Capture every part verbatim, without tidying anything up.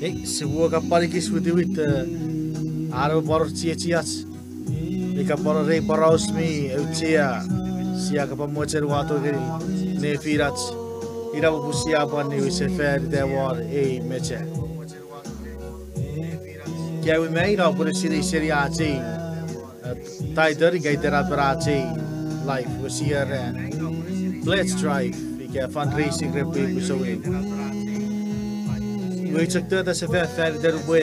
Ei, sipwe kan pwan ekis witiwit, eh, an epwe pwan wor chiechiach. Ika pwan wor ei poraus mi auchea, sia kan pwan mochen wato ngeni nefinach. Ina popun sia pwan niwin sefan ita won ei mecha. Ika ewe me ina pwe sinei seni ach ei, eh, title ika itenapen ach ei live, iwe sia era pledge drive ika fundraising ren pwipwi souneng. Iwe chok tota sefan fan iten upwe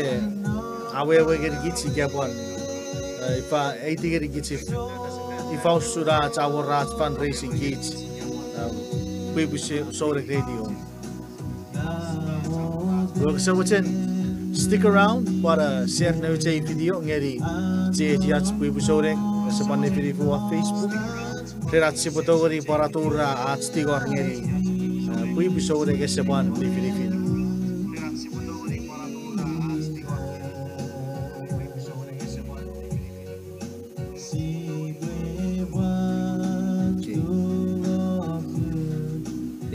awewe ngenikich ika pwan, eh, ifa, aiti ngenikich if, ifa usun ach awora ach fundraising kich, eh, pwipwi souneng radio. Iwe kese mochen stick around pwan, eh, share nouch ei video ngeni chiechiach pwipwi souneng ese pwan nifinifin won Facebook. Ren ach sipwe tongeni pwan atura ach tingor ngeni, eh, pwipwi souneng ese pwan nifinifin.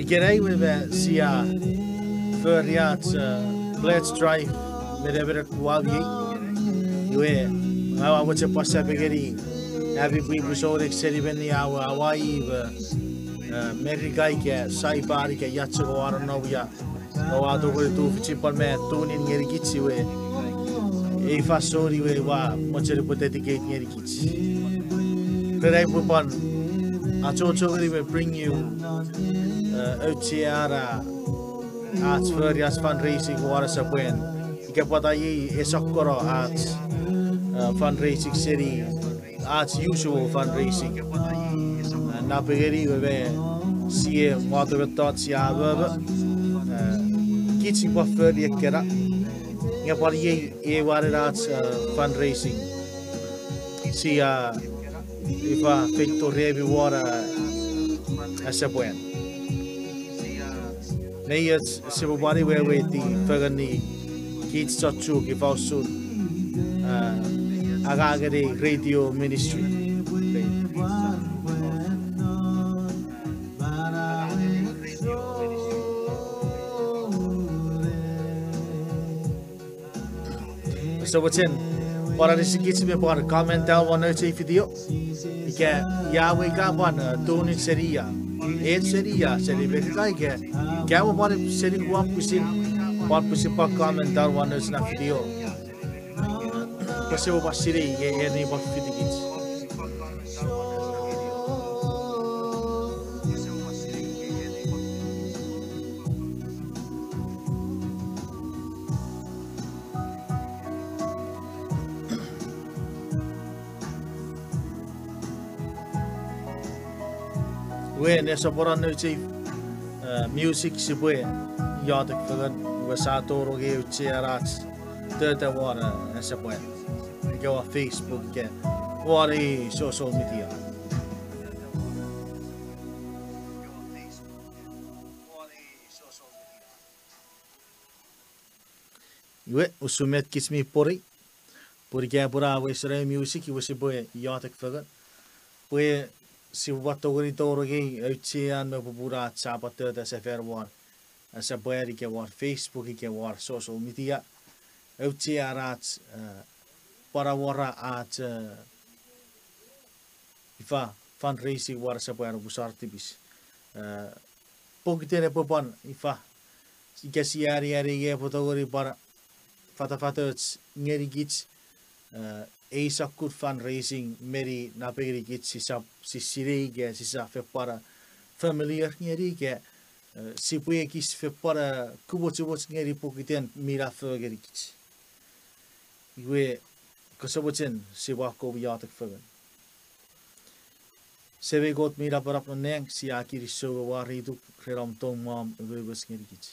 Ikenai iwe me sia fori ach, eh, pledge drive me nemenem kuwamiei. Iwe, ngang ua mochen pwan sapengeni ami pwipwi souneng seni menni awe Hawaii me, eh, Merika ika Saipan ika ia chok oua nonnom ia. Oua tongeni tufichin pwan me tune in ngenikich iwe. Ei fansoun iwe ua mochen upwe dedicate ngenikich. Ren ai upwe pwan achocho ngeni me bring you, eh, auchean ach fori ach fundraising won asepwan. Ika pwata iei ese sokkono ach, eh, fundraising seni ach usual fundraising. Eh, napengeni iwe me sia wato mettoch sia amomo, eh, kich sipwe fori ekkena. Nge pwan iei ew anen ach, eh, fundraising sia ifa feito remi won asepwan. Neioch sipwe pwan weweiti fengeni kich chon Chuuk ifa usun, eh, angangen ei radio ministry. Kose mochen pwan anisikich me pwan comment down won nouch ei video. Ika ia we ka pwan, eh, tune in seni ia, en seni ia, seni Merika ika, ika we pwan seni Guam pwisin, pwan pwisin pwan comment down won nouch na video. Pwe sipwe pwan sinei ika en mi pwan fitikich. Iwe nesoponon nouch ei, eh, music sipwe iotek fengen, iwe sa tonong ei auchean ach tota won, eh, asepwan. Ika won Facebook, ika won ei social media. Iwe, usun met kich mi pwonei, pwe ika pwe a wesewesen music, iwe sipwe iotek fengen. Pwe sipwe pwan tongeni tonong ei auchean me popun ach sa pwan tota sefan won asepwan ika won Facebook ika won social media. Auchean ach, eh, pwan awora ach, eh, ifa, fundraising won asepwan opuser tipis. Eh, pokiten epwe pwan ifa, ika sia aneani ika epwe tongeni pwan fatafatoch ngenikich, eh, ei sokkun fundraising meni napengenikich sisap, sis sinei ika sisap fen pwan familiar ngeni ika sipwe ekis fen pwan kumochumoch ngeni pokiten mi nafo ngenikich. Iwe, kose mochen sipwe akkom iotek fengen. Semei Kot mi napanap non nang, sia kinisou me mwareituk ren om tong me om umoumoch ngenikich.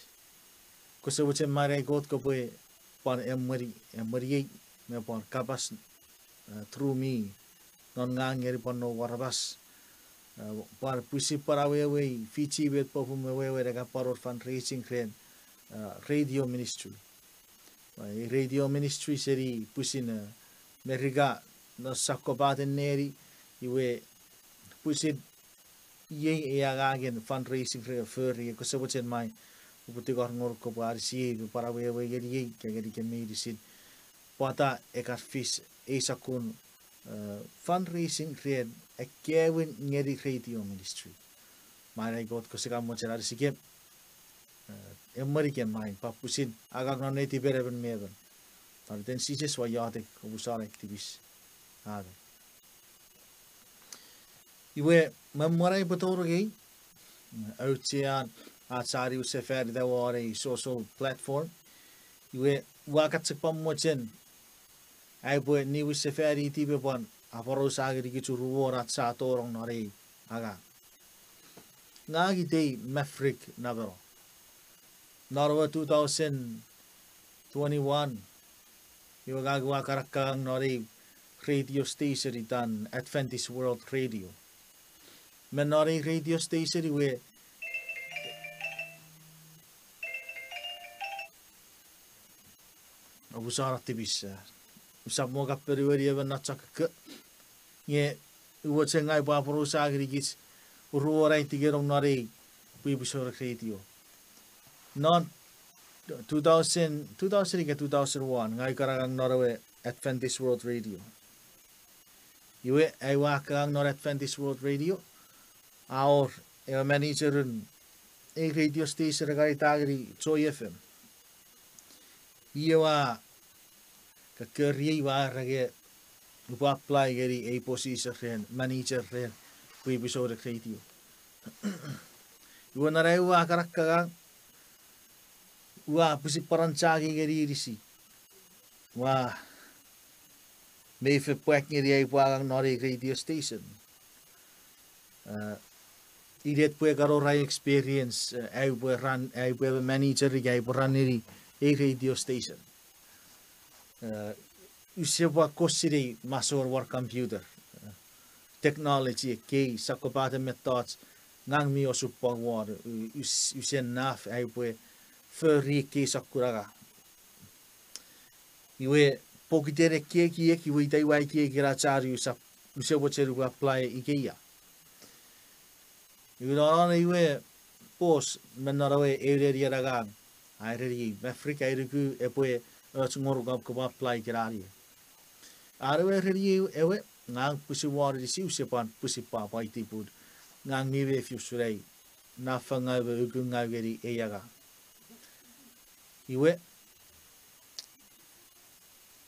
Kose mochen manai Kot kopwe pwan emweni, emweniei me pwan kapas through me non ngang ngeni pwan noum aramas. Pwan pwisin pwan awewei Fiji met popun me wewen ika pwan wor fundraising ren radio ministry. Ei radio ministry seni pwisin Merika, non sokkopaten neni, iwe pwisin iei ei angangen fundraising re fori. Kose mochen mai, upwe tingor ngonuk kopwe anisiei me pwan awewei ngeniei ika ngenikem meinisin pwata e kan fis ei sokkun fundraising ren ekkewin ngeni radio ministry. Manai Kot kose kan mochen anisikem, emwenikem mai pwan pwisin angang non netipen emon me emon. Non iten Jises ua iotek, omusano tipis. Amen. Iwe, me mwen ai upwe tonong ei, auchean ach sa niwin sefan ita won ei social platform. Iwe, ua kan chok pwan mochen ai upwe niwin sefan iti me pwan aporausa ngenikich uruon ach sa tonong non ei angang. Ngang itei Maverick Nameno. Non ewe two thousand twenty-one, iwe ngang ua kan akkangang non ei radio station itan Adventist World Radio. Me non ei radio station iwe omusano tipis, usap mo kan ponueni emon non chok koko. Nge ua mochen ngang upwe aporausa ngenikich uruon ai tikenong non ei pwipwi souneng radio. Non two thousand, two thousand ika two thousand one, ngang ua kan angang non ewe Adventist World Radio. Iwe, ai ua kan angang non Adventist World Radio, a wor ewe managerun ei radio station re kan ita ngeni Joy F M. Iwe ua kokkoriei, ua era nge upwe apply ngeni ei position ren manager ren pwipwi souneng radio. Iwe non ai ua kan akkangang, ua pwisin pwan anchangei ngeni inisi. Ua mei fen pwak ngeni ai upwe angang non ei radio station. Inet pwe kan wor ai experience, ai upwe run, ai upwe ewe manager ika ai upwe run ngeni ei radio station. Use pwan kos sinei masouen won computer, technology, ekkei sokkopaten mettoch ngang mi osupwang won, use naf ai upwe fori ekkei sokkun angang. Iwe pokiten ekkei ekiek, iwe ita ua ekieki ena chani usap, use mochen upwe apply ikeia. Iwe non ewe boss me non ewe eu nenien angang, a ereniei, Maverick, ai nuku epwe och ngonuk om kopwe apply ikenai. An ewe ereniei ewe, ngang pwisin won inisi, use pwan pwisin pwapwaiti pun ngang mi mefi usun ai naf fangau me ukungau ngeni ei angang. Iwe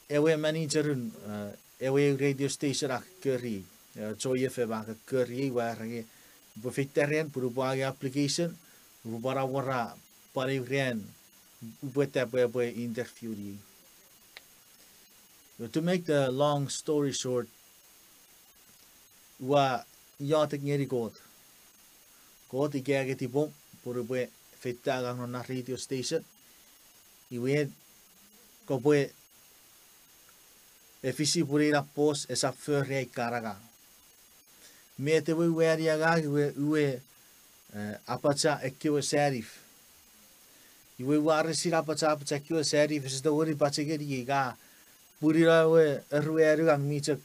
ewe managerun ewe eu radio station a kokkoriei, Joy F M a kokkoriei, ua era nge upwe feita ran pun upwe angei application, upwe pwan awora pwan eu ran upwe tapwe epwe interview-ni. To make the long story short, ua iotek ngeni Kot. Kot, ika nge tipom pun upwe feita angang non na radio station, iwe kopwe efisi pun ei na boss esap fori ai kan angang. Met ewe ua ni angang iwe ue apacha ekkewe sanif. Iwe ua resin apacha, apacha ekkewe sanif, ese tongeni pach ngeniei ka pun ina ewe eruanungang mi chok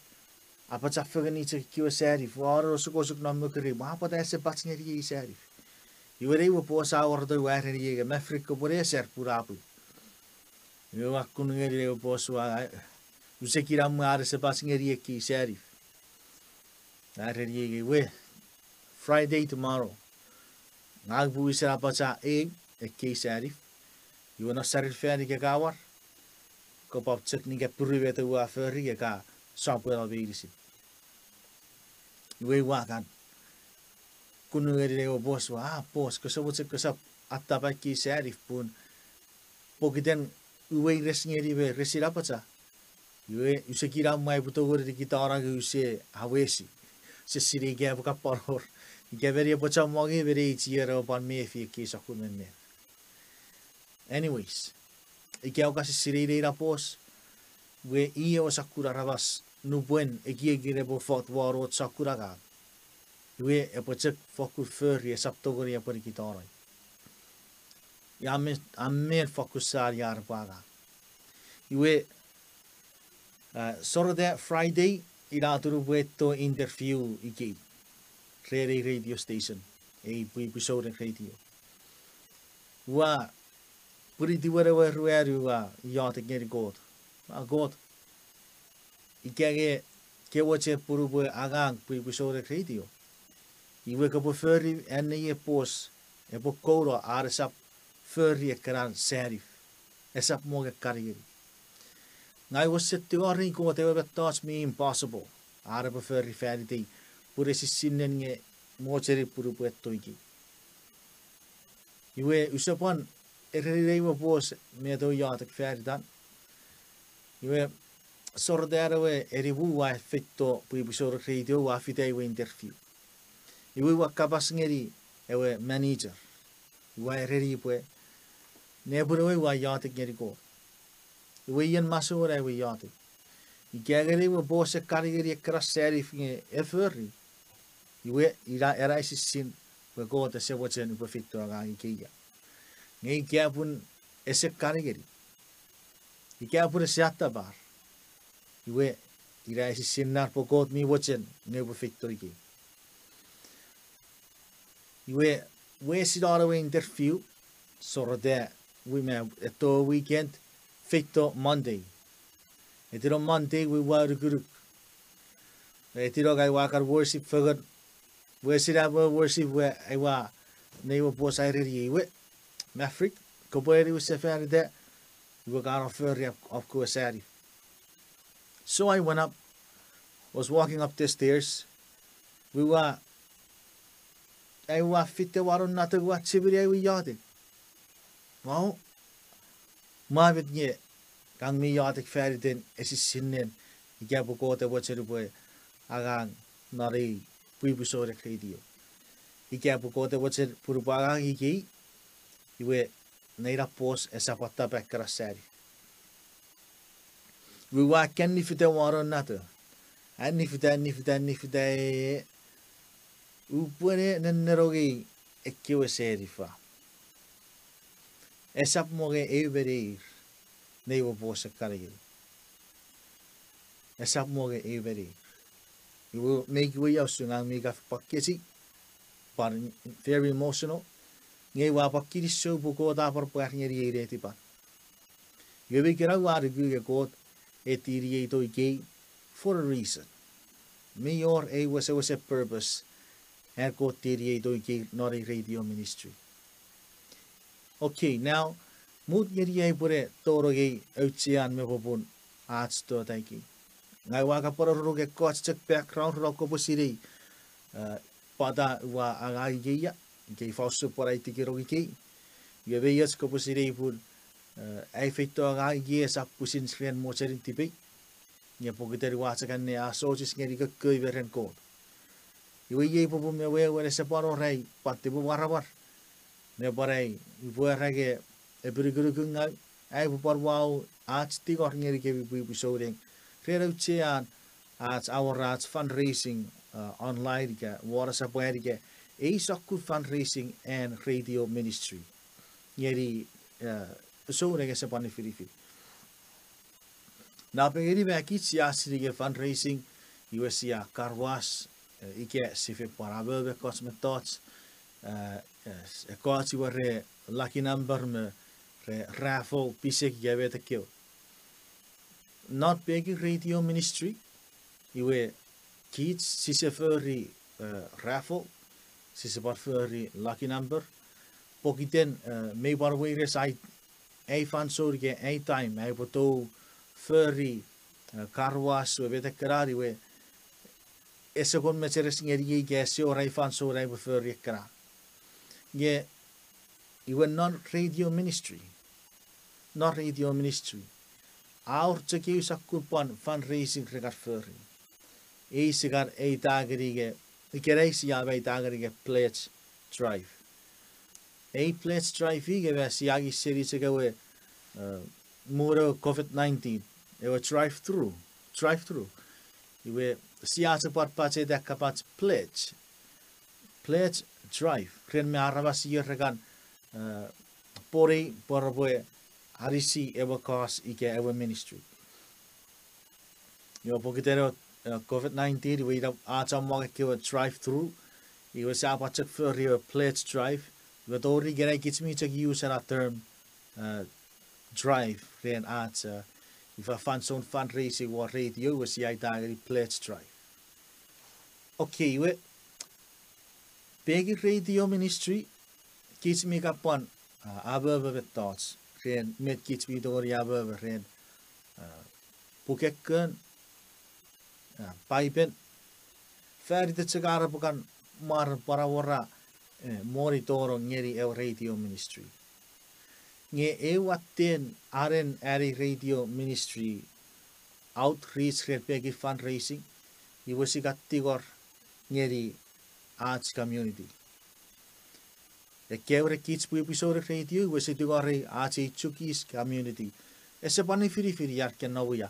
apacha fengeni chok ekkewe sanif. Ua wor osukosuk non mokurei, mwa pwata ese pach ngeniei sanif. Iwe nei ewe boss a wareto, ua ereniei nge, Maverick, kopwe ne ser pun a pung. Iwe ua kun ngeni ewe boss, ua, use kinamwe an ese pach ngeniei ekkei sanif. A ereniei nge, iwe, Friday tomorrow, ngang upwe wisen apacha eu ekkei sanif. Iwe non sarin fan ika ka war, kopwe chok nika puru met ua fori nge ka sopweno meinisin. Iwe ua kan kunu ngeni ewe boss we, ah, boss, kose mochen kosap attapa ekkei saniff pun pokiten uwei res ngeni me resin apacha. Iwe use kinamwe upwe tongeni nikitano nge use awesi. Use sinei ika epwe kapwan wor, ika meni epwe chommong me neich ier ewe pwan mefi ekkei sokkun memef. Anyways, ika oua kese sinei ena boss, iwe i ewe sokkun aramas nupwen ekiekin epwe fot won och sokkun angang, iwe epwe chok fokkun fori, esap tongeni epwe nikitano. Ia me, a men fokkun sani ar epwe angang. Iwe, a, Sorota Friday, ina atun upwe eto interview ikei ren ei radio station, ei pwipwi souneng radio. Ua pwinitiwen ewe ruanu, ua iotek ngeni Kot. A, Kot, ika nge ke mochen pun upwe angang pwipwi souneng radio, iwe kopwe fori an nei boss epwe kouno an esap fori ekkena saniff, esap mongo kan ngeni. Ngang ua tingorei Kot ewe mettoch mi impossible an epwe fori fan itei, pun esisinnen nge mochenin pun upwe eto ikei. Iwe use pwan ereni nei we boss met ewe iotek fan itan. Iwe Sorota ewe enimu, ua feito pwipwi souneng radio, ua fiti ewe interview. Iwe ua kapas ngeni ewe manager, ua ereni pwe nepwin ewe ua iotek ngeni Kot. Iwe ien masouen ai we iotek, ika nge nei we boss e kan ngeni ekkena saniff nge e fori, iwe ina ena esisin pwe Kot ese mochen upwe feito angang ikeia. Nge ika pun ese kan ngeni, ika pun ese attapar, iwe ina esisin nar pwe Kot mi mochen nge upwe feito ikei. Iwe wesinon ewe interview, Sorota, wi me eto weekend, feito Monday. Etino Monday we ua nukunuk. Etino ngang ua kan worship fengen. Wesin am we worship we ai ua, nei we boss a ereniei we, Maverick, kopwe niwin sefan ita, iwe ka no fori ap, ap kewe saniff. So I went up, was walking up the stairs, we ua, ai ua fite wano nato ua chimini ai we iotek. Wow, mwa met nge ngang mi iotek fan iten esisinnen ika pwe Kot e mochen upwe angang non ei pwipwi souneng radio. Ika pwe Kot e mochen pun upwe angang ikei, iwe nei na boss esap attapa ekkena saniff. Iwe ua kan nifita wano nato. A nifita, nifita, nifita, e, upwene nennenongei ekkewe saniff a. Esap mongo eu me neir, nei we boss e kan ngeni. Esap mongo eu me neir. Iwe mei kiwe ia usun ngang mi kan pwan kechiw, pwan very emotional. Nge ua pwan kinisou pwe Kot a pwan pwar ngeniei netipan. Iwe mei kena ua nuku nge Kot e tinieito ikei for a reason. Mi wor ei wesewesen purpose an Kot tinieito ikei non ei radio ministry. Okay, now, mut ngeni ai upwene tonong ngeni auchean me popun ach tota ikei. Ngang ua kan pwan aururu ekkoch chok background ren om kopwe sinei, eh, pwata ua angang ikeia, ika ifa usun pwan ai tikinong ikei. Iwe mei och kopwe sinei pun, eh, ai feito angang ikei esap pwisin ren mochenin tipei. Nge pokiten ua chok anneasochis ngeni kokkoi me ren Kot. Iwe iei popun me wewen ese pwan wor ai pwan tipemwaramwar me pwan ai upwe era nge epinukunukungaw, ai upwe pwan wau ach tingor ngenikemi pwipwi souneng ren auchean ach, a wor ach fundraising, uh, online ika won asapwan ika ei sokkun fundraising and radio ministry ngeni, uh, souneng ese pwan nifinifin. Napengeni me kich sia sinei nge fundraising, iwe sia car wash, eh, ika sipwe pwan amomo ekkoch mettoch, eh, eh, ekkoch iwe re lucky number me re raffle, pisek ika met ekkewe. Non pekin radio ministry, iwe kich sise fori, eh, raffle, sise pwan fori lucky number, pokiten, eh, mei pwan weires ai, ai fansoun ika ai time ai upwe tou fori, eh, car wash we met ekkena iwe, ese kon mecheres ngeniei ika ese wor ai fansoun ai upwe fori ekkena. Nge iwe non radio ministry, non radio ministry, a wor chok eu sokkun pwan fundraising re kan fori. Ei sia kan eita ngeni nge, ikenai sia eita ngeni nge pledge drive. Ei pledge drive i nge ma sia angei seni chok ewe, eh, muun ewe COVID nineteen, ewe drive through, drive through. Iwe sia chok pwan pacheta kapach pledge, pledge drive, ren me aramas ir re kan, eh, pwonei pwe repwe anisi ewe kos ika ewe ministry. Iwe pokiten ewe, eh, COVID nineteen, iwe ina a chommong ekkewe drive through, iwe sia pwan chok fori ewe pledge drive, iwe tori ikenai kich mi chok use ena term, eh, drive ren ach, eh, ifa fansoun fundraising won radio, iwe sia eita ngeni pledge drive. Okay, iwe, pekin radio ministry, kich mi kan pwan, ah, amomo mettoch ren met kich mi tongeni amomo ren, ah, pukekon, ah, Paipen, faniten chok ar repwe kan mwar pwan awora, eh, moni tonong ngeni ewe radio ministry. Nge eu watten anen ani radio ministry outreach ren pekin fundraising, iwe sia kan tingor ngeni ach community. Ekkewe kich pwipwi souneng radio, iwe sia tingorei ach ei Chuukese community. Ese pwan nifinifin ian ke nom ia,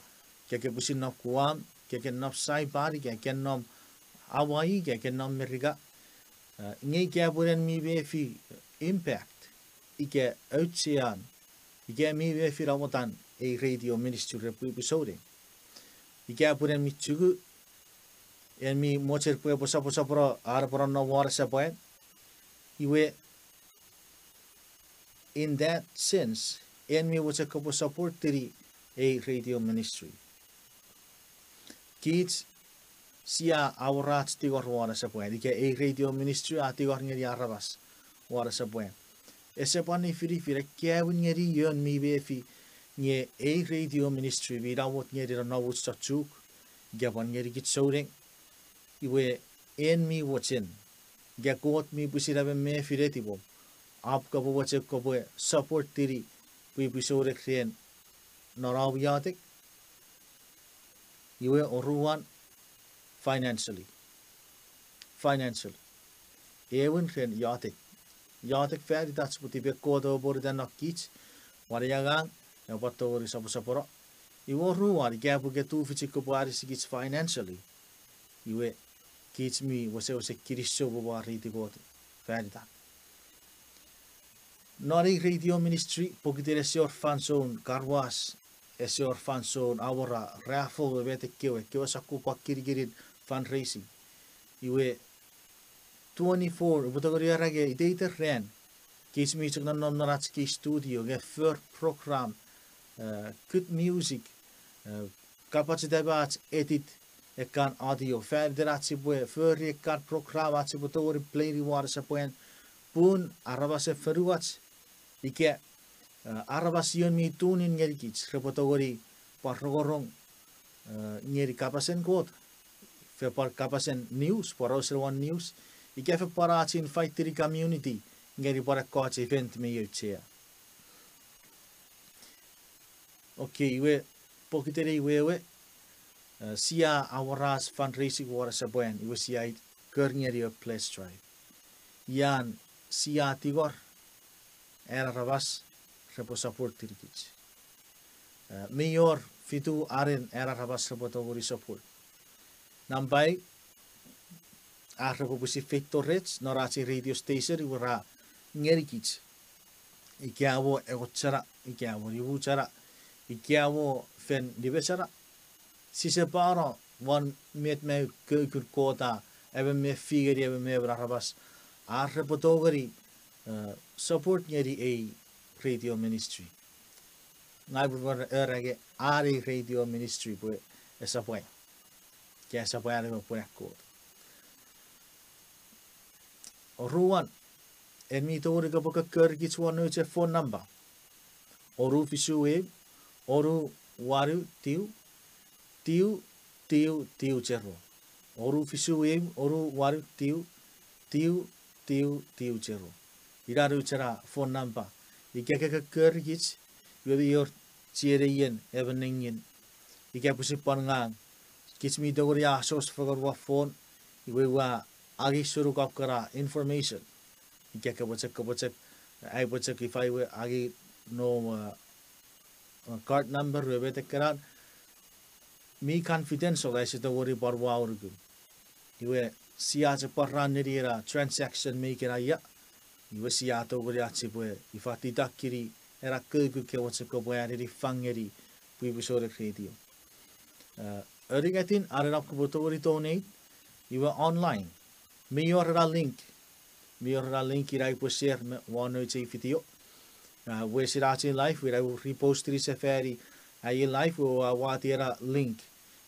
ke ke pwisin nom Guam, ke ke nom Saipan, ke ke nom Hawaii, ke ke nom Merika. Eh, nge ika pwe en mi mefi impact, ika auchean, ika mi mefi namotan ei radio ministry ren pwipwi souneng. Ika pwe en mi chuku, en mi mochen pwe epwe soposopono, ar epwe nonnom won esapwan. Iwe, in that sense, en mi mochen kopwe support-ini ei radio ministry. Kich sia awora ach tingor won esapwan, ika ei radio ministry a tingor ngeni aramas won esapwan. Ese pwan nifinifin ekkewe ngeni ion mi mefi, nge ei radio ministry mi namot ngeni nonnomuch chon Chuuk, ika pwan ngeni kich souneng. Iwe, en mi mochen, ika Kot mi pwisin emon mefi netipom, ap kopwe mochen kopwe support-ini pwipwi souneng ren non om iotek. Iwe oruan, financially. Financially. Ewin ren iotek. Iotek fan itach pwe tipen Kot epwe pwonueta non kich, won ei angang, epwe tongeni soposopono. Iwe oruan, ika pwe ke tufichin kopwe anisikich financially, iwe kich mi wesewesen kinisou pwe mwareiti Kot fan itan. Non ei radio ministry, pokiten ese wor fansoun karwas, ese wor fansoun awora raffle me met ekkewe, ekkewe sokkun pwan kinikinin fundraising. Iwe twenty-four, upwe tongeni era nge iteiten ran, kich mi chok nonnom non ach kei studio, nge for program, eh, good music, eh, kapacheta me ach edit ekkan audio. Fan iten ach sipwe fori ekkan program ach sipwe tongeni play-ni won esapwan, pun aramasen fonuach, ika, eh, aramas ion mi tune in ngenikich repwe tongeni pwan rongorong, eh, ngeni kapasen Kot, fen pwan kapasen news, porausen won news, ika fen pwan ach invite-ini community ngeni pwan ekkoch event mi auchea. Okay, iwe, pokiten ei wewe, eh, sia awora ach fundraising won esapwan, iwe sia kori ngeni ewe pledge drive. Ian sia tingor an aramas repwe support-inikich. Eh, mi wor fitu anen an aramas repwe tongeni support. Nampa ew, ar repwe pwisin feito rech non ach ei radio station, iwe ra ngenikich ika mo engon chana, ika mo nimu chana, ika mo fen nime chana, sise pano won met me kukun Kot a emon me fingeni emon me emon aramas, ar repwe tongeni, eh, support ngeni ei radio ministry. Ngang upwe era nge an ei radio ministry pwe esapwan, ika esapwan ewe pwe an Kot. Oruan, en mi tongeni kopwe kokkori kich won nouch ei phone number. Onu fisu ew, onu wanu tiu, tiu, tiu, tiu zero. onu fisu eu onu wanu tiu, tiu, tiu, tiu zero. Ina nouch ena phone number. Ika ke kokkori kich, iwe mi wor chieneien emon nengin. Ika pwisin pwan ngang, kich mi tongeni asoso fengen won phone, iwe ua angei senuk akkena information. Ika kopwe chok, kopwe chok, aipwe chok ifa iwe angei nom, uh, uh, card number we met ekkena, mi confidential, ese tongeni pwan uwaunukun. Iwe sia chok pwan ra neni ena transaction me ikenaia, iwe sia tongeni ach sipwe ifa deduct-ini ena kouku kopwe chok kopwe anini fangeni pwipwi souneng radio. Uh, aunungatin, are nap kopwe tongeni donate, iwe online. Mi wor ena link. Mi wor ena link ina upwe share me won nouch ei video. Uh, wesin ach ei live, ina u repost-ini sefani ai live, we ua wati ena link.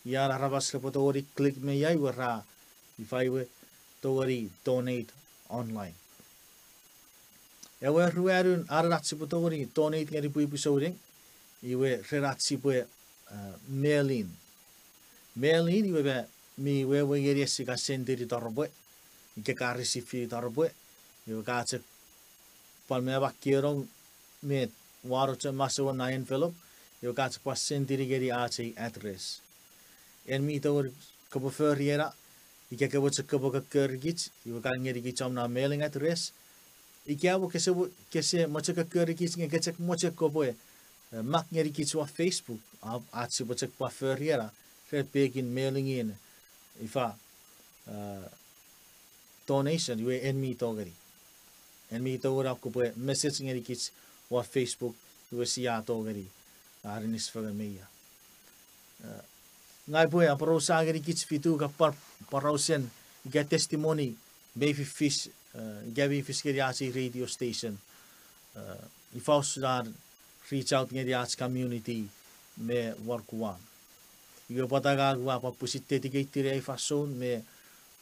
Ian aramas repwe tongeni click me ia iwe ra, ifa iwe, tongeni donate online. Ewe ruanun aren ach sipwe tongeni donate ngeni pwipwi souneng, iwe ren ach sipwe, uh, mail in. Mail in iwe me mi wewe ngeni ese ka send-ini toropwe, ika ka receive-ini toropwe, iwe ka chok pwan me makkeno me wano chok masouen na envelope, iwe ka chok pwan send-ini ngeni ach ei address. En mi tongeni kopwe fori ena, ika kopwe chok kopwe kokkori kich, iwe ka ngeni kich om na mailing address. Ika pwe kese, kese mochen kokkori kich nge ke chok mochen kopwe, eh, mak ngeni kich won Facebook, a, ach sipwe chok pwan fori ena, ren pekin mailing in, ifa, eh, donation, iwe en mi tongeni. En mi tongeni om kopwe message ngeni kich won Facebook, iwe sia tongeni aninis fengen me ia. Eh, ngang upwe aporausa ngeni kich fitu kapar, porausen ika testimony mei fifis, eh, ika mei fis ngeni ach ei radio station. Eh, ifa usun ar reach out ngeni ach community me won Guam. Iwe pwata ngang ua pwan pwisin dedicate-ini ai fansoun me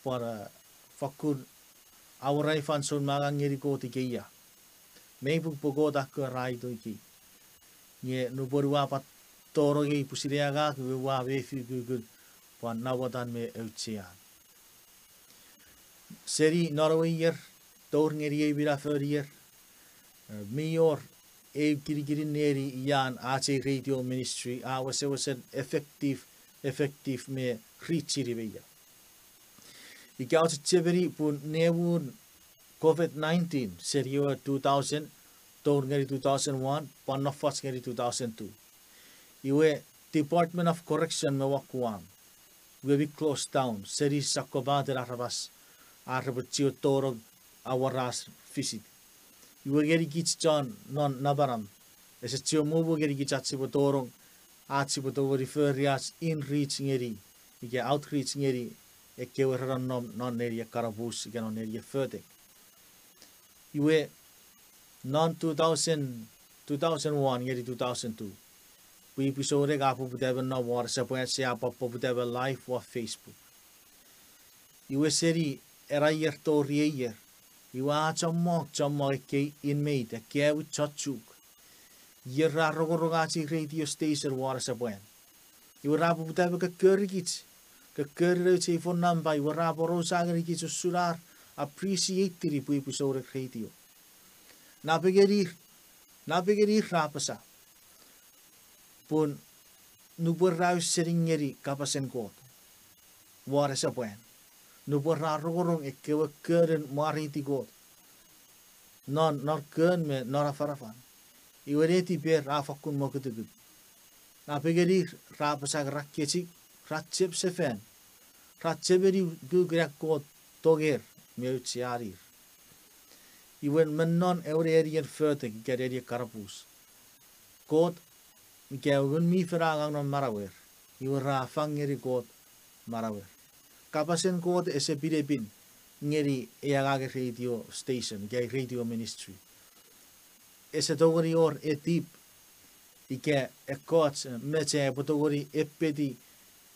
pwan, eh, fakkun awora ai fansoun me angang ngeni Kot ikeia. Mei pung pwe Kot a keran aiti ikei. Nge nupwen ua pwan tonong ei pwisin angang, iwe ua mefi ukukun pwan namotan me auchean. Seni non ewe ier, tour ngeni ei minafon ier, eh, mi wor eu kinikinin neni ian ach ei radio ministry a wesewesen effective, effective me reach-ini me ia. Ika ouse chechemeni pun nemun COVID nineteen, seni ewe two thousand, tour ngeni two thousand one, pwan nofach ngeni two thousand two. Iwe Department of Correction me won Guam, iwe mi close down, seni sokkopaten aramas ar repwe chiwen tonong awora ach visit. Iwe ngeni kich chon non namanam, ese chiwen mumu ngeni kich ach sipwe tonong, ach sipwe tongeni fori ach inreach ngeni, ika outreach ngeni, ekkewe ra nonnom non neni ekkanapus ika non neni efotek. Iwe non two thousand, two thousand one ngeni two thousand two, pwipwi souneng a poputa me nom won esepwan sia pwan poputa me live won Facebook. Iwe seni ena ier tori ei ier, iwe a chommong, chommong ekkei inmate, ekkei ami chon Chuuk, ir ra rongorong ach ei radio station won esepwan. Iwe ra poputa me kokkori kich, kokkori nouch ei phone number, iwe ra aporausa ngeni kich usun ar appreciate-ini pwipwi souneng radio. Napengenir, napengenir ra apasa pun nupwen ra ausening ngeni kapasen Kot won esepwan, nupwen ra rongorong ekkewe konen mwareiti Kot non, non kon me non afanafan, iwe netiper a fakkun mokutukut. Napengenir ra apasa ra kechiw, ra chep sefan, ra chemeni ukukun an Kot tonger me aucheanir. Iwe me non ewe nenien fotek ika nenien kanapus, Kot, ika ewe Ngun mi Fel a angang non manauer, iwe ra fang ngeni Kot manauer. Kapasen Kot ese pinepin ngeni ei angangen radio station ika ei radio ministry. Ese tongeni wor etip ika ekkoch mecha epwe tongeni epeti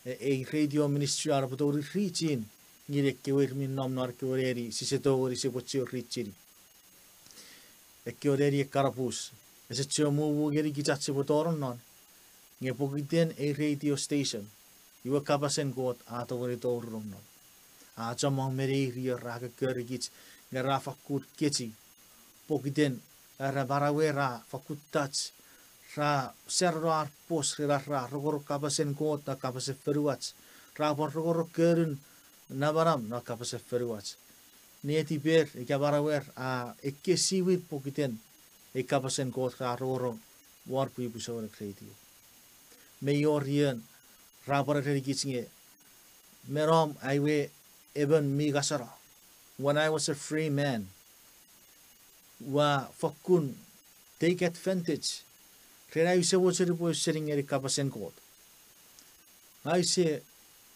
ei radio ministry ar epwe tongeni reach-in ngeni ekkewe ir mi nom non ekkewe neni sise tongeni sipwe chiwen reach-ini. Ekkewe neni ekkanapus ese chiwen mumu ngeni kich ach sipwe tonong non, nge pokiten ei radio station, iwe kapasen Kot a tongeni tou rong non. A chommong me neir ra kokkori kich, nge ra fakkun kechiw. Pokiten, eh, ra manauer ra fakkun touch, ra sereno ar pwos ren ar ra rongorong kapasen Kot non kapasen fonuach, ra pwan rongorong konun namanam non kapasen fonuach. Netiper ika manauer a ekkesiwin pokiten ei kapasen Kot ra rongorong won pwipwi souneng reitio. Me ior ion ra pwan erenikich nge, me nom ai we emon mi ngaseno. When I was a free man, ua fokkun take advantage ren ai use mochen upwe ausening ngeni kapasen Kot. Ngang use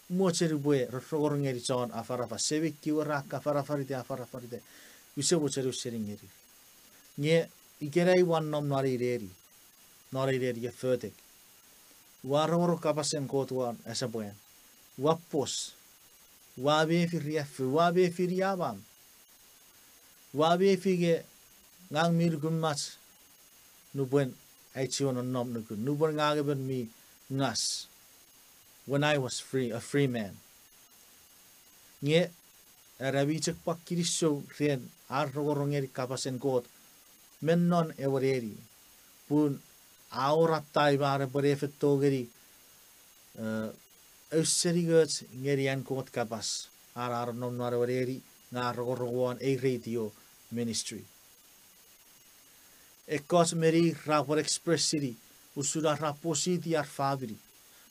mochen upwe rongorong ngeni chon afanafan, semei kewe ra kan afanafanita, afanafanita, use mochen ausening ngenir. Nge ikenai ua nom non ei neni, non ei neni e fotek. Ua rongorong kapasen Kot won asepwan. Ua pwos. Ua mefi riaffou, ua mefi niamam. Ua mefi nge ngang mi nukumach nupwen ai chiwen nonnom nukun, nupwen ngang emon mi ngas. When I was free, a free man. Nge, era mi chok pwan kinisou ren ar rongorong ngeni kapasen Kot me non ewe neni. Pun a wor atai ma repwe ne feito ngeni, eh, auseningoch ngeni an Kot kapas, an ar nonnom non ewe neni, nge ar rongorong won ei radio ministry. Ekkoch meni ra pwan express-ini usun ar ra positi ar famini.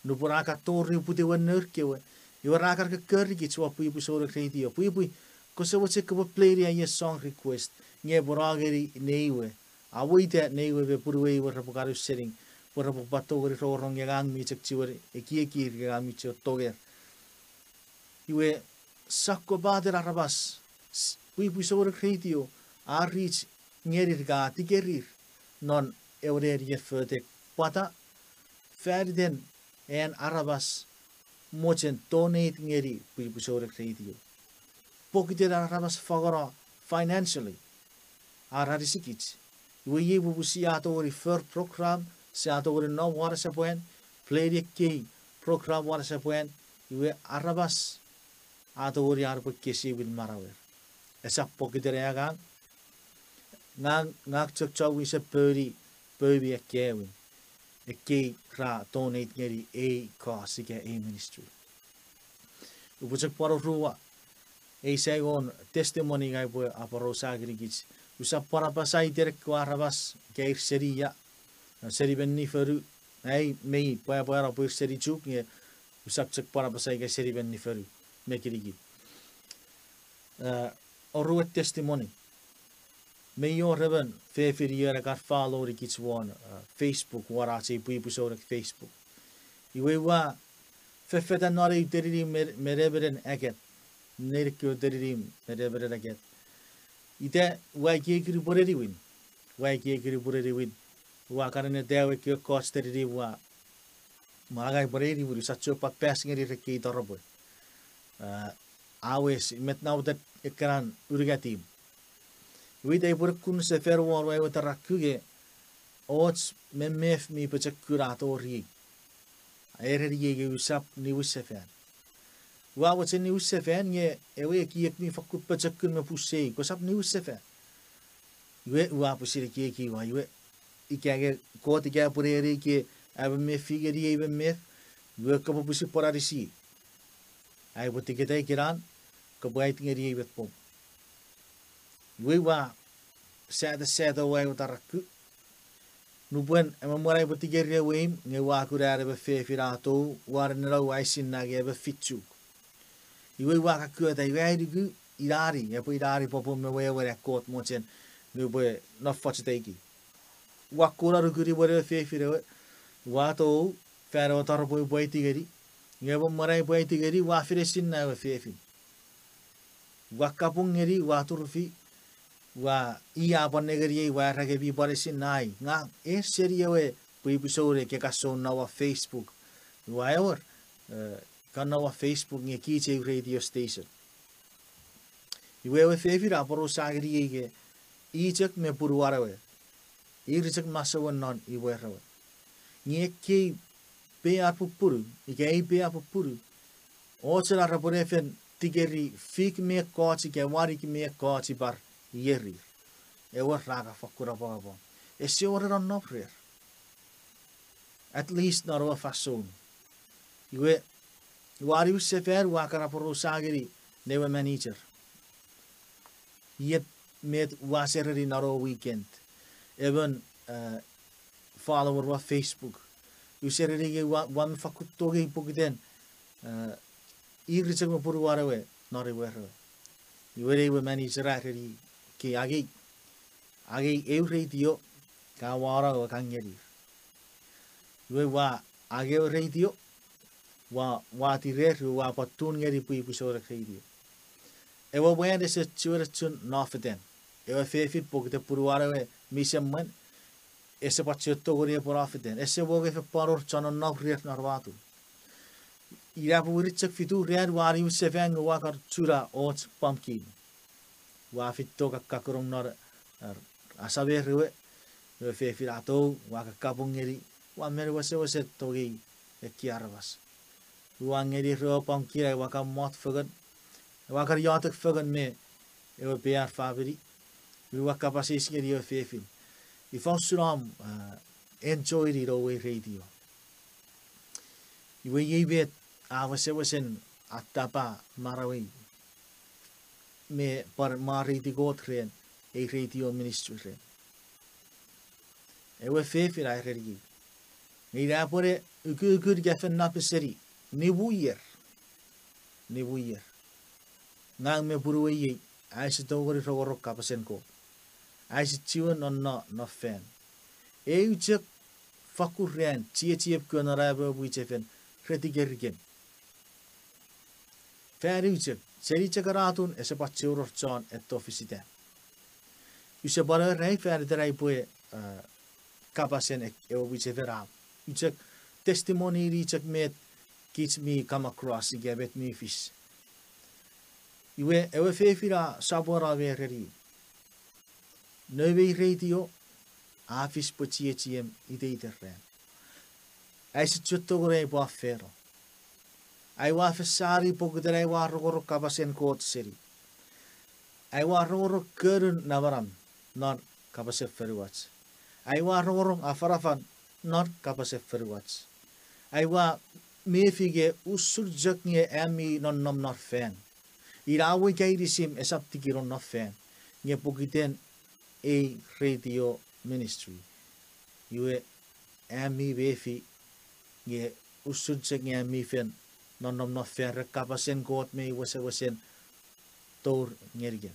Nupwen a kan tori uputiwen nour kewe, iwe ra kan kokkori kich won pwipwi souneng radio. Pwipwi, kose mochen kopwe play-ni ai song request, nge epwe no ngeni nei we. Aweita nei we me punuwei we repwe kan ausening, pwe repwe pwan tongeni rongorong nge ngang mi chok chiwen ekiekir, nge ngang mi chok tonger. Iwe, sokkopaten aramas, s-, pwipwi souneng radio, a reach ngenir ika a tikerir non ewe neni e fotek. Pwata? Fan iten an aramas mochen donate ngeni pwipwi souneng radio. Pokiten an aramas fangeno financially ar anisikich. Iwe iei popun sia tongeni for program, sia tongeni nom won asepwan, play-ni ekkei program won asepwan, iwe aramas a tongeni ar repwe ekkesiwin manauer. Esap pokiten ai angang, ngang, ngang chok chon wisen pouni poumi ekkewin. Ekkei ra donate ngeni ei cause ika ei ministry. Upwe chok pwan oruwa, ei saingon testimony ngang upwe aporausa ngenikich. Usap pwan apasa iten ekkewe aramas ika ir seni ia, seni menni fonu, ai mei pwapwano pwe ir seni Chuuk nge usap chok pwan apasa ika seni menni fonu me kinikin. Eh, oruan testimony. Mei wor emon fefin ion a kan follow-nikich won, eh, Facebook, won ach ei pwipwi souneng Facebook. Iwe ua fefetan non eu teninim me, me nemenen akat. Nein ekkewe teninim me nemenen akat. Ita ua ekieki pwe neniwin. Ua ekieki pwe neniwin. Ua kan eneta ewe ekkewe ekkoch teninim ua, ma ngang pwe neniwin, usap chok pwan pass ngeni ekkei taropwe. Eh, a wes, met namwotan ekkanan unungat imw. Iwe ita upwe ne kun sefan won ua ewe tarakku nge och memef mi pochokun a toriei. A ereniei nge usap niwin sefan. Ua mochen niwin sefan nge ewe ekiek mi fakkun pochokun me pusei, kosap niwin sefan. Iwe ua pwisin ekieki ua, iwe, ika nge Kot ika pwe neniei ke a memef ngeniei memef, iwe kopwe pwisin pwan anisiei. Ai upwe tiketa ikenan, kopwe aiti ngeniei met pwom. Iwe ua sata, sata ua ewe tarakku. Nupwen, emon mwan ai upwe tikeri ewe imw, nge ua kuna emon fefin a tou, ua nenena ua esinna nge emon fichuk. Iwe ua kakueta, iwe ai nuku, inani, epwe inani pwopwom me wewen an Kot mochen, nupwe noffoch ita ikei. Ua kuna nukuni mwen ewe fefin ewe, ua tou, fan ewe taropwe upwe aiti ngeni, nge emon mwan ai upwe aiti ngeni, ua fen esinna ewe fefin. Ua kapung ngeni, ua turufi, ua, i a pwan nengeniei, ua era nge mi pwan esinna ai. Ngang, e seni ewe pwipwi souneng ika ka sou no won Facebook. Ua ewer, eh, ka no won Facebook nge kich eu radio station. Iwe ewe fefin a aporausa ngeniei nge, i chok me punuan ewe. Ir chok masouen non imwer ewe. Nge ekkei pei ar pupunu, ika ei pei ar pupunu, och ena repwe ne fen tikeri fik me ekkoch ika wanik me ekkoch ipar ierir. Ewer ra kan fokkun apwangapwang. Ese wor nonnom rer. At least non ewe fansoun. Iwe, ua niwin sefan ua kan aporausa ngeni newe manager iet met ua sereni non ewe weekend. Emon, eh, follower won Facebook. Ua sereni nge ua, ua mi fakkun tongei pokiten, eh, ir chok me punuan ewe non ewe rewe. Iwe, nei we manager a ereni, ke angei, angei eu radio, ka wano ewe kan ngenir. Iwe ua angei ewe radio, ua, ua tirer, iwe ua pwan tune ngeni pwipwi souneng radio. Ewe mwan ese chiwen chun nofetan. Ewe fefin pokiten punuan ewe mi semwen, ese pwan chiwen tongeni epwe nofetan. Ese wor nge fen pwan wor chon nonnom rer non ewe atun. Ina pwe weri chok fitu ran ua niwin sefan nge ua kan chuna och pumpkin. Ua feito kakkakonong non, eh, asamer ewe, ewe fefin a tou, ua kakkapong ngeni, ua men wesewesen tongei ekkei aramas. Ua ngeni ewe pumpkin, ai ua kan mot fengen, ua kan iotek fengen me ewe pear famini, ua kapas eis ngeni ewe fefin, ifa usun om, eh, enjoyni noum we radio? Iwe iei met a wesewesen attapa manauei me pwan mwareiti Kot ren ei radio ministry ren. Ewe fefin a ereniei, nge ina pwe ne ukukun ka fen nap seni nimu ier, nimu ier, ngang me punuei iei aise tongeni rongorong kapasen Kot. Aise chiwen nonno non fan. Eu chok fakkun ran chiechiei pwe non am we mwichefen re tikerikem. Fan eu chok, seni chok ena atun ese pwan chiwen wor chon etto fisita. Use pwan era ei fan iten ai pwe, eh, kapasen ek-, ewe mwichefen a, u chok testimony-ni chok met kich mi come across ika met mi fis. Iwe ewe fefin a sopweno me ereniei, noum we radio a fis pwe chiechiem iteiten ran. Aise chiwen tongeni pwan feno. Aua fen sani pokiten aua rongorong kapasen Kot seni. Aua rongorong konun namanam non kapasen fonuach. Aua rongorong afanafan non kapasen fonuach. Aua mefi nge usun chok nge am mi nonnom non fan. Ina we ika inisim esap tiki nonnom non fan. Nge pokiten ei radio ministry, iwe am mi mefi nge usun chok nge am mi fen nonnom non fan ren kapasen Kot mi wesewesen tour ngenikem.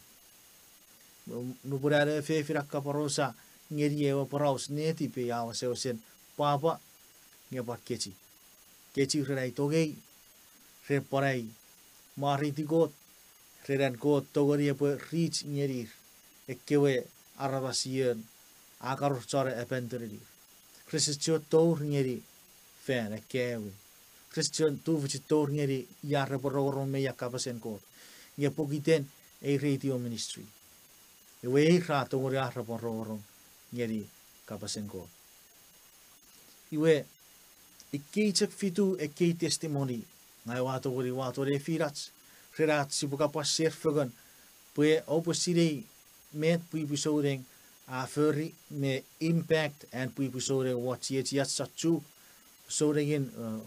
Nupwen an ewe fefin a kaporausa ngeniei ewe poraus, netipei a wesewesen pwapwa nge pwan kechiw. Kechiw ren ai tongei, ren pwan ai mwareiti Kot, ren an Kot tongeni epwe reach ngenir ekkewe aramas ion a kan wor chon abandoninir. Rese chiwen tour ngeni fan akkaewin. Rese chiwen tufichin tour ngeni ia repwe rongorong me ia kapasen Kot. Nge pokiten ei radio ministry, ewe ei ra tongeni ar repwe rongorong ngeni kapasen Kot. Iwe, ikkei chok fitu ekkei testimony, ngang ua tongeni wato nefinach ren ach sipwe kapwa share fengen, pwe oupwe sinei met pwipwi souneng a fori me impact an pwipwi souneng won chiechiach Chuuk, sounengin, eh,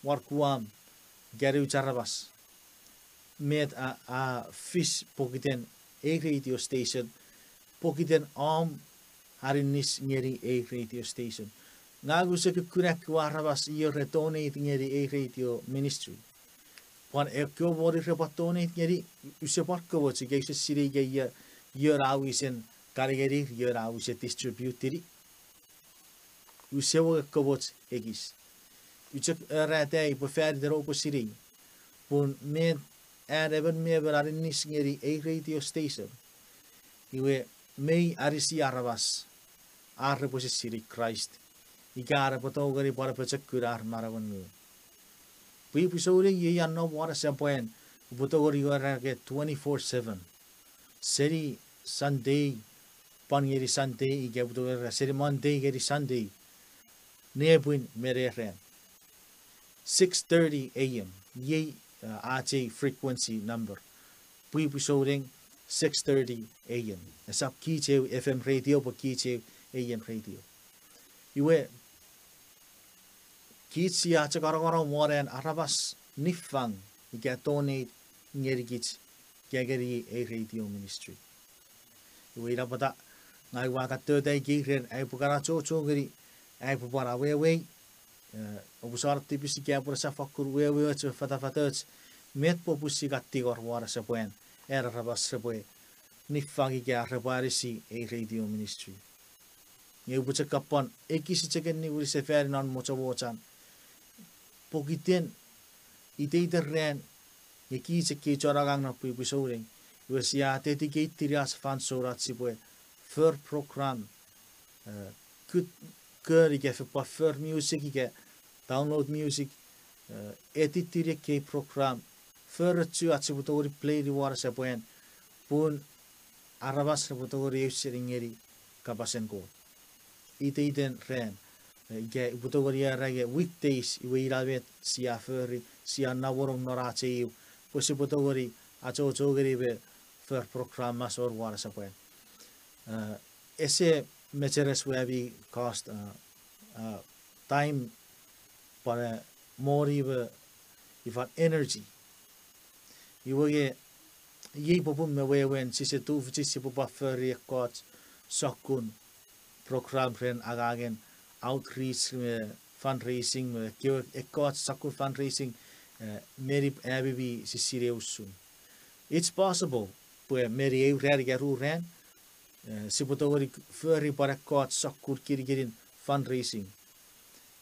won Guam, ika nouch aramas. Met a, a fis pokiten ei radio station, pokiten om aninis ngeni ei radio station. Ngang use kukkun ekkewe aramas io re donate ngeni ei radio ministry. Pwan ekkewe moni repwe donate ngeni, use pwan komoch ika use sinei ika io, io ra wisen kan ngenir, io ra wisen distribute-ini. Use wor komoch ekis. Use chok ereta pwe fan iten oupwe sinei pun met an emon me emon aninis ngeni ei radio station, iwe, mei anisi aramas ar repwe sinei Kraist, ika ar repwe tongeni pwan apochokuna ar manauen ngun. Pwipwi souneng iei a nom won asepwan, upwe tongeni wor ena ke twenty-four seven. Seni Sunday pwan ngeni Sunday, ika upwe tongeni wor seni Monday ngeni Sunday, nepwin me neran, six thirty A M. Iei ach ei frequency number. Pwipwi souneng, six thirty A M. Esap kich eu F M radio pwe kich eu A M radio. Iwe, kich sia chok anongonong won an aramas niffang ika donate ngenikich ika ngeni ei radio ministry. Iwe ina pwata ngang ua kan tota ikei ren ai upwe kan achocho ngeni ai upwe pwan awewei, e, omusano tipis ika pwe esap fakkun weweoch me fatafatoch met popun sia kan tingor won asepwan an aramas repwe niffang ika repwe anisi ei radio ministry. Nge upwe chok kan pwan ekis chok en niwin sefani non mochomochang. Pokiten iteiten ran, nge kich ekkei chon angang non pwipwi souneng, iwe sia dedicate-ini ach fansoun ach sipwe for program, e, kut, kon ika fen pwan for music ika download music, e, edit-ini ekkei program, forochu ach sipwe tongeni play-ini won asepwan, pun aramas repwe tongeni ausening ngeni kapasen Kot. Iteiten ran, e, ika upwe tongeni era nge weekdays iwe ina met sia fori, sia namonong non ach eu, pwe sipwe tongeni achocho ngeni me for program masou won asepwan. E, ese mecheres we ami cost, e, e, time, pwan, e, moni me ifan energy. Iwe nge, iei popun me wewen sise tufichin sipwe pwan fori ekkoch sokkun program ren angangen outreach me fundraising me ekkewe ekkoch sokkun fundraising, e, meni ami mi sisinei usun. It's possible pwe meni eu ran ika ru ran, e, sipwe tongeni fori pwan ekkoch sokkun kinikinin fundraising.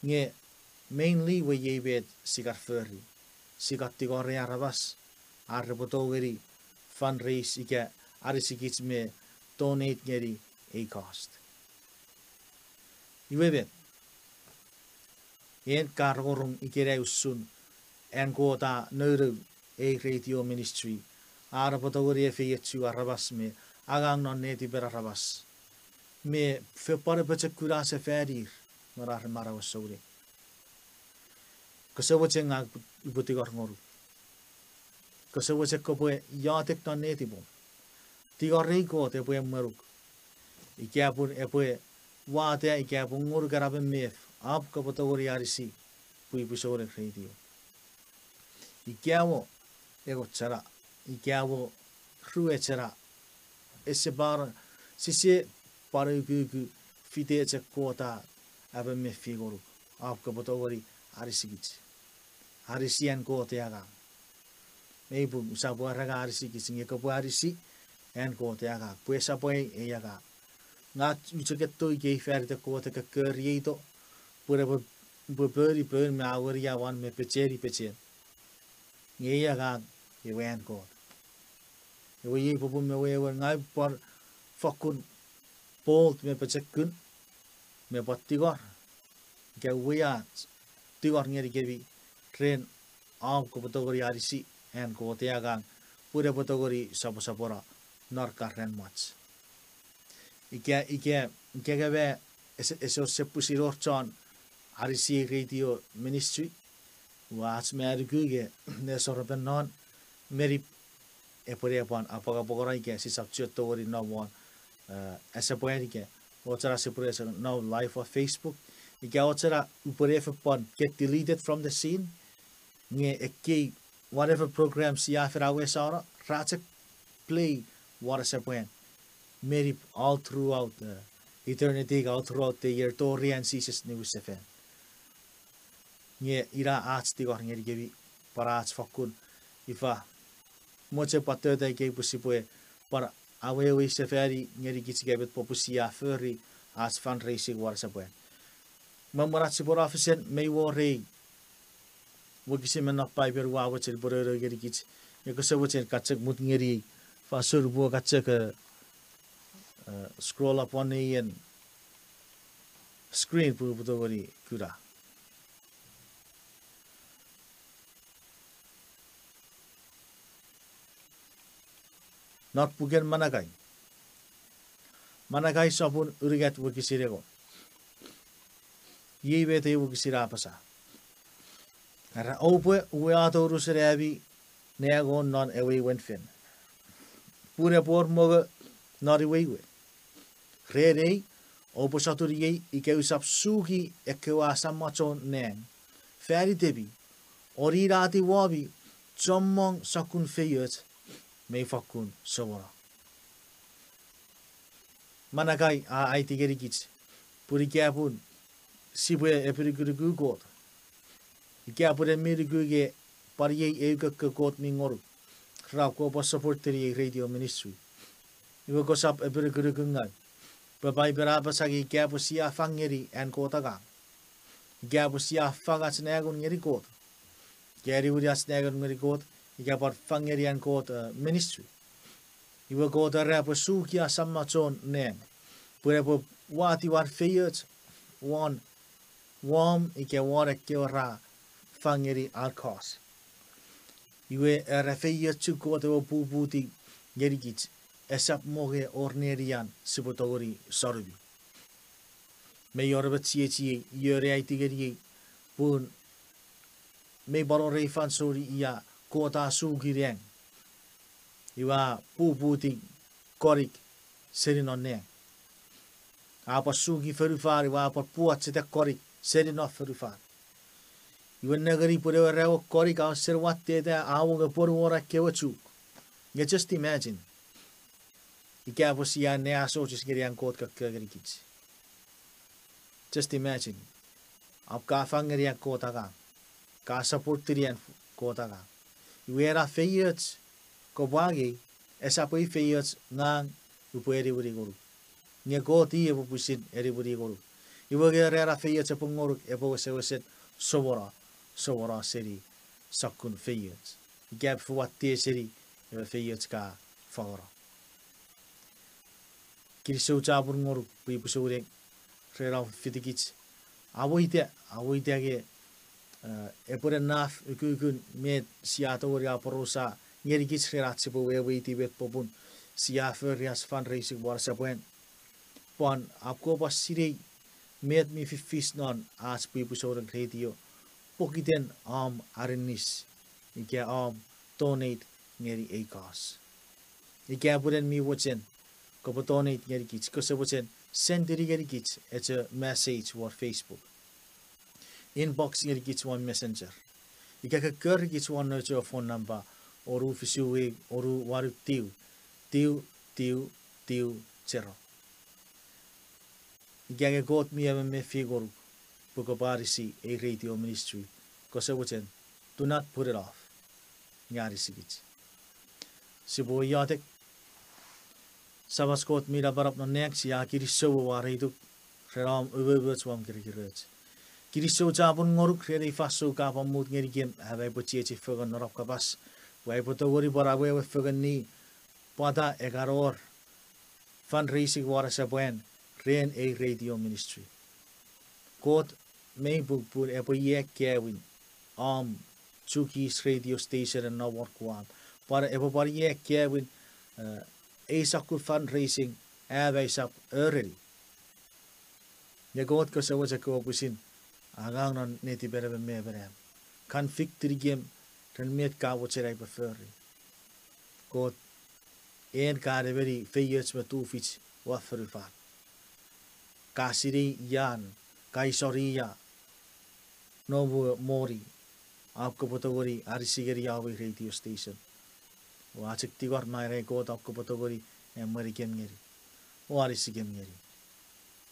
Nge mainly we iei met sia kan fori. Sia kan tingorei aramas ar repwe tongeni fundraise ika anisikich me donate ngeni ei cost. Iwe met, en ka rongorong ikenai usun an Kot a nounou ei radio ministry, ar repwe tongeni efeiochu aramas me angang non netipen aramas, me fen pwan apochokuna sefanir non ar manauen souneng. Kose mochen ngang upwe tingor ngonuk? Kose mochen kopwe iotek non netipom? Tingorei Kot epwe emwenuk. Ika pun epwe wata ika pun ngonuk ena memef, apw kopwe tongeni anisi pwipwi souneng radio. Ika mo engon chena, ika mo rue chena, ese pwan, sise pwan ukuku fite chok Kot a ape mefi ngonuk, apw kopwe tongeni anisikich. Anisi an Kot ei angang. Mei pung, usap pwarata anisikich nge kopwe anisi an Kot ei angang, pwe esap ei angang. Ngang ua chok etto ikei fan iten Kot e kokkorieito, pwe epwe, pwe pouni poun me aweri awan me pecheni pechen. Nge ei angang ewe an Kot. Ewe iei popun me wewen ngang upwe pwan fokkun bold me pochokun me pwan tingor, ika uwei ach tingor ngenikemi ren apw kopwe tongeni anisi an Kot ei angang, pwe epwe tongeni soposopono non ran mwach. Ika, ika, ika nge me ese, ese wor, ese pwisin wor chon anisi ei radio ministry, ua ach me anuku nge nesor pen non, meni epwe ne pwan apwangapwangano ika sisap chiwen tongeni nom won, e, asepwan ika ochena sipwe ne nom live on Facebook, ika ochena upwe ne fen pwan get deleted from the scene, nge ekkei whatever program sia fen awesano ra chok play won asepwan meni all throughout, e, eternity, all throughout the year, tori an Jises niwinsefan. Nge ina ach tingor ngenikemi, pwan ach fokkun, ifa, mochen pwan tota ikei pwe sipwe pwan awewei sefani ngenikich ika met popun sia fori ach fundraising won asepwan. Me mwen ach sipwe no fesen mei wor ei wokisin me non Paipen ua mochen pwe nounou ngenikich, nge kose mochen ka chok mut ngeni ei fansoun pwe ka chok, e, scroll up won ei screen pwe upwe tongeni kuna. Non puken Manakai. Manakai sopun unungat wokisin engon. Iei met ei wokisin a apasa. Era, oupwe uwato unusen ami nang won non ewe imwen fen, pun epwe wor mongo non iwe we. Ren ei, oupwe sotuniei ika usap suki ekkewe asam machon nang fan itemi, o ninatiw womi chommong sokkun feioch mei fakkun somono. Manakai a aiti ngenikich pun ika pun sipwe epinukunuku Kot, ika pun en mi nuku nge pwan iei eu kokko Kot mi ngonuk, ra kopwe support-ini ei radio ministry. Iwe kosap epinukunuku ngaw, pwe Paipen a apasa nge ika pwe sia fang ngeni an Kot angang, ika pwe sia fang ach nang ngeni Kot, ika niwini ach nang ngeni Kot, ika pwan fang ngeni an Kot, eh, ministry, iwe Kot era epwe suki asam machon nang, pwe epwe watiw ar feioch won, wom ika won ekkewe ra fang ngeni an kos. Iwe era feiochun Kot ewe puputi ngenikich esap mongo wor nenian sipwe tongeni sonumi. Mei wor emon chiechiei ion a aiti ngeniei pun mei pwan wor ei fansoun ia Kot a suki nang, iwe a puputi konik seni non nang. A pwan suki fonufan, iwe a pwan puacheta konik seni non fonufan. Iwe nengeni pwe ewe ra ewe konik a sen watteta, a wonge pwonuwon ekkewe chuk. Nge just imagine ika pwe sia anneasochis ngeni an Kot kokko ngenikich. Just imagine. Ap ka fang ngeni an Kot angang, ka support-ini an Kot angang, iwe ena feioch kopwe angei, esap ei feioch ngang upwe eniwini ngonuk, nge Kot i epwe pwisin eniwini ngonuk. Iwe nge ena feioch epwe ngonuk epwe wesewesen somono, somono seni sokkun feioch, ika epwe watte seni ewe feioch ka fangono. Kinisou chapur ngonuk pwi pusouneng ren om fitikich. Amo ita, amo ita nge, eh, epwene naf ukukun met sia tongeni aporausa ngenikich ren ach sipwe weweiti met popun sia fori ach fundraising won asepwan. Pwan ap kopwe sinei met mi fifis non ach pwi pusouneng radio pokiten om aninis ika om donate ngeni ei kos. Ika pwun en mi mochen kopwe donate ngenikich, kose mochen send-ini ngenikich echo message won Facebook, inbox ngenikich won Messenger, ika kokkorikich won nouch phone number, onu fisu eu onu wanu tiu, tiu, tiu, tiu, zero. Ika nge Kot mi emon mefi ngonuk pwe kopwe anisi ei radio ministry, kose mochen, do not put it off, nge anisikich. Sipwe iotek. Samach Kot mi napanap non nang, sia kinisou won ei tuk ren om umoumoch won kirikiroch. Kinisou chapur ngonuk ren ei fansoun ka pwan mut ngenikem, am aipwe chiechi fengen non om kapas, pwe aipwe tongeni pwan awewe fengeni pwata ekan wor fundraising won asepwan ren ei radio ministry. Kot, mei pung pun epwe iei akkaewin om chukis radio station en nom won Guam, pwan epwe pwan iei akkaewin, eh, ei sokkun fundraising am aisap ereni. Nge Kot, kose mochen kopwe pwisin angang non netipen emon me emon am, convict-inikem ren met ka mochen aipwe fori. Kot, en ka nemeni feioch me tufich won fonufan. Ka sinei ian, ka isoni ia noum we moni, ap kopwe tongeni anisi ngeni om ei radio station. Ua chok tingor me arai Kot ap kopwe tongeni emwenikem ngeni o anisikem ngeni.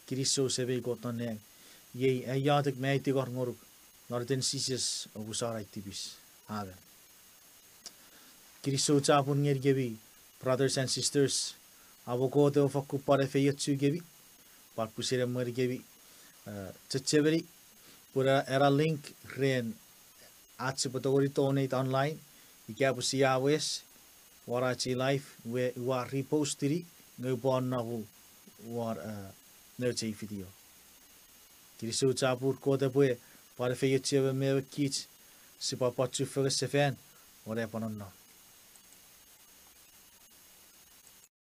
Kinisou Semei Kot non nang, iei ai iotek me ai tingor ngonuk, non iten Jises omusano ai tipis. Amen. Kinisou chapur ngenikemi, brothers and sisters, amo Kot ewe fokkun pwan efeiochukemi, pwan pwisin emwenikemi, eh, chechemeni pwe ena link ren ach sipwe tongeni donate online, ika pwe sia wes won ach live, iwe ua repost-ini nge upwe anomu won, eh, nouch ei video. Kinisou chapur, Kot epwe pwan efeiochu emon me emon kich, sipwe pwan chufengen sefan won epwe nonnom.